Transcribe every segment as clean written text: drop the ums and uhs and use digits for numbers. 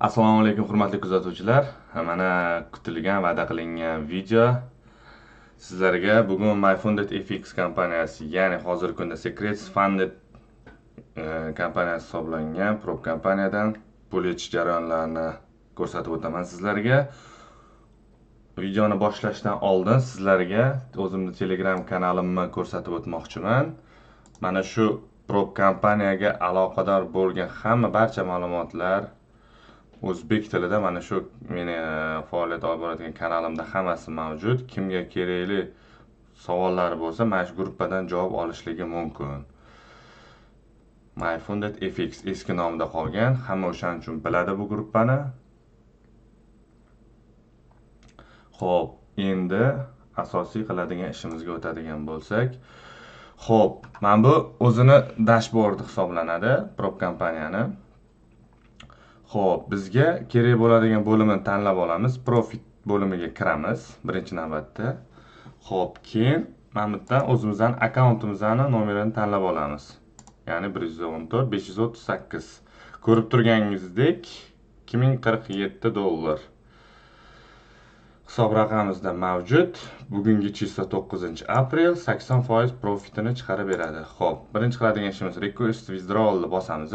Assalomu alaykum hurmatli kuzatuvchilar. Mana kutilgan, va'da qilingan video. Sizlarga bugun MyFunded FX kompaniyasi, ya'ni hozirgi kunda Secrets Funded kompaniyasi hisoblangan prop kompaniyadan pul yechish jarayonlarini ko'rsatib o'taman sizlarga. Videoni boshlashdan oldin sizlarga o'zimni Telegram kanalimni ko'rsatib o'tmoqchiman. Mana shu prop kompaniyaga aloqador bo'lgan hamma barcha ma'lumotlar o'zbek tilida mana shu meni faoliyat olib boradigan kanalimda hammasi mavjud. Kimga kerakli savollar bo'lsa, mana shu gruppadan javob olishligi mumkin. MyFunded FX eski nomida qolgan, hamma o'shaning uchun biladi bu gruppani. Xo'p, endi asosiy qiladigan ishimizga o'tadigan bo'lsak, xo'p, mana bu o'zini dashboardi hisoblanadi prop kompaniyani. Xo'p, bizga kerak bo'ladigan bo'limini tanlab olamiz. Profit bo'limiga kiramiz birinchi navbatda. Xo'p, keyin mana bu yerdan o'zimizning akkauntimizni nomerini tanlab olamiz. Ya'ni 114 538. Ko'rib turganingizdek 2047 dollar hisob raqamimizda mavjud. Bugungi число 9-aprel 80% profitini chiqarib beradi. Xo'p, birinchi qiladigan ishimiz request withdrawal ni bosamiz.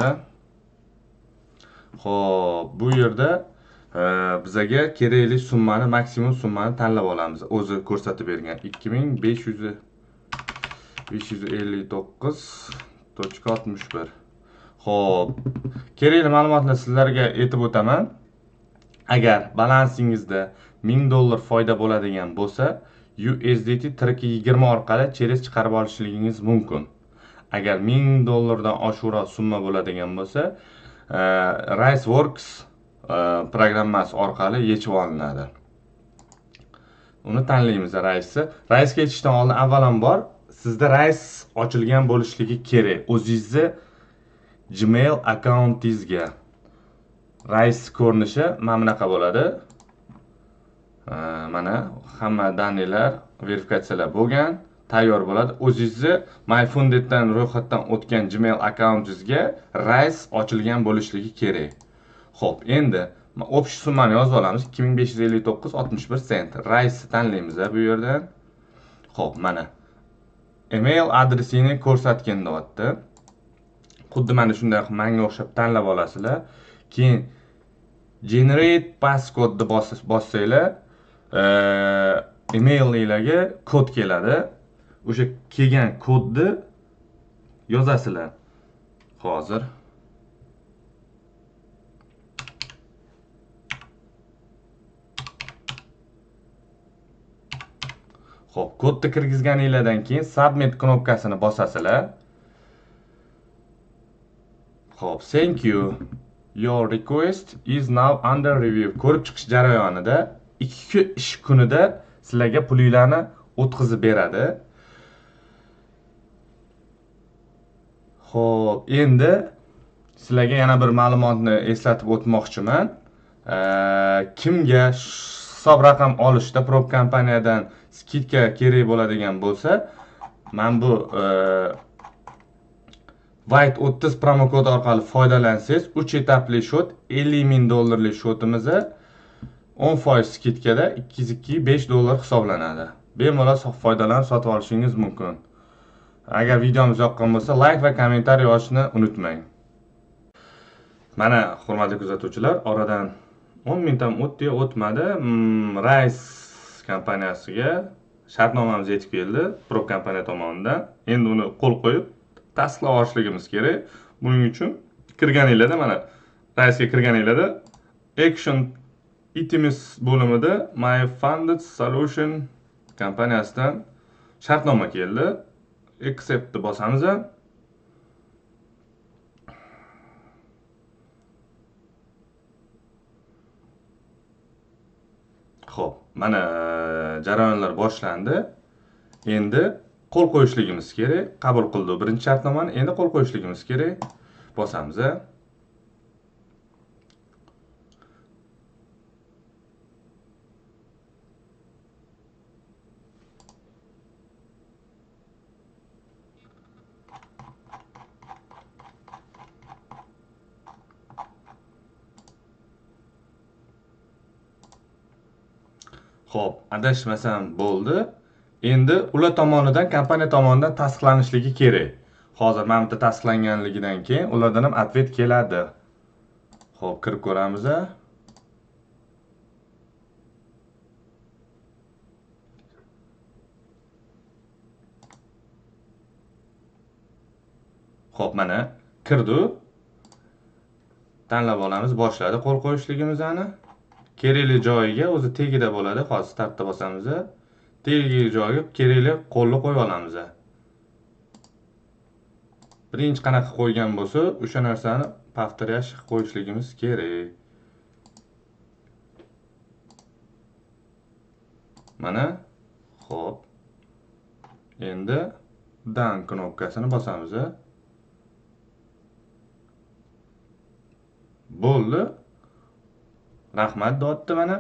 Xo'p, bu yerda bizaga kerakli summani, maksimum summani tanlab olamiz. O'zi ko'rsatib bergan 2559.61. Xo'p, kerakli ma'lumotni sizlarga aytib o'taman. Agar balansingizda 1000 dollar foyda bo'ladigan bo'lsa, USDT TRC20 orqali через chiqarib olishligingiz mumkin. Agar 1000 dollardan oshiqroq summa bo'ladigan bo'lsa, Riceworks programmasi orqali yechib olinadi. Uni tanlaymiz Rice'ni. Rice'ga yechishdan oldin avvalambor sizda Rice ochilgan bo'lishligi kerak. O'zingizni Gmail akkauntingizga. Rice ko'rinishi mana bunaqa bo'ladi. Mana hamma daniylar verifikatsiyalar bo'lgan, tayyor bo'ladi. O'zingizni MyFundeddan ro'yxatdan o'tgan Gmail akkauntingizga Rice ochilgan bo'lishligi kerak. Xo'p, endi общий summani yozib olamiz. 2559.61 sent. Rice tanlaymiz bu yerdan. Xo'p, mana email adresini ko'rsatgin deyapti. Xuddi mana shunday qilib menga o'xshab tanlab olasizlar. Keyin generate passcode deb bossanglar, emailinglarga kod keladi. O'sha kelgan kodni yozasizlar. Hozir xo'p, kodni kirgizganinglardan keyin submit knopkasini bosasizlar. Xo'p, thank you. Your request is now under review. Ko'rib chiqish jarayonida 2 ish kunida sizlarga pulinglarni o'tkazib beradi. Xo'p, endi sizlarga yana bir ma'lumotni eslatib o'tmoqchiman. Kimga hisob raqam olishda prop kompaniyadan skidka kerak bo'ladigan bo'lsa, mana bu White 30 promokod orqali foydalansangiz, 3 etapli shot, 50 000 dollarlik shotimiz 10% skidkada 202.5 dollar hisoblanadi. Bemalol foydalanib sotib olishingiz mumkin. Agar videomiz yoqqan bo'lsa, like va kommentariy yozishni unutmang. Mana hurmatli kuzatuvchilar, oradan 10 minut ham o'tdi, o'tmadi. Rice kompaniyasiga shartnomamiz yetib keldi, prop kompaniya tomonidan. Endi uni qo'l qo'yib tasdiqlab olishligimiz kerak. Buning uchun kirganinglarda, mana Rice'ga kirganinglarda Action Items bo'limida My Funded Solution kompaniyasidan shartnoma keldi. Accept deb bosamiz. Xo'p, mana jarayonlar boshlandi. Endi qo'l qo'yishligimiz kerak. Qabul qildi birinchi shartnomani, endi qo'l qo'yishligimiz kerak. Bosamiz. Xo'p, adashmasam bo'ldi. Endi ular tomonidan, kompaniya tomonidan tasdiqlanishligi kerak. Hozir mana bu yerda tasdiqlanganligidan keyin ulardan ham ответ keladi. Xo'p, kirib ko'ramiz. Xo'p, mana kirdi. Tanlab olamiz, boshladi qo'l qo'yishligimizni. Kerakli joyiga o'zi tagida bo'ladi. Hozir startda bosamiz. Tagigi joyiga kerakli qo'lni qo'yib olamiz. Birinchi qanaqa qo'ygan bo'lsa, o'sha narsani повторяsh qo'yishligimiz kerak. Mana, xo'p. Endi dan knopkasini bosamiz. Bo'ldi. Rahmat deyapti mana.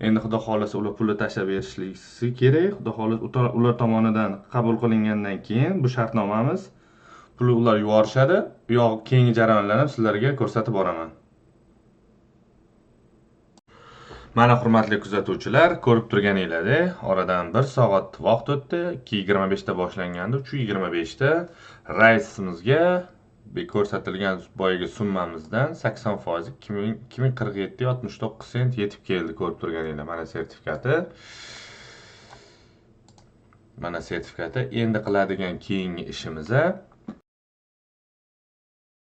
Endi Xudo xolasa ular pulni tashlab berishligi kerak. Xudo xolasa ular tomonidan qabul qilingandan keyin bu shartnomamiz pulni ular yuborishadi. U yoq keyingi jarayonlarni ham sizlarga ko'rsatib boraman. Mana hurmatli kuzatuvchilar, ko'rib turganinglardek, oradan 1 soat vaqt o'tdi. 2:25 da boshlangandi, 3:25 da raysimizga ko'rsatilgan boyagi summamizdan 80% 2047.69 sent yetib keldi, ko'rib turganinglar. Mana sertifikati. Mana sertifikati. Endi qiladigan keyingi ishimiz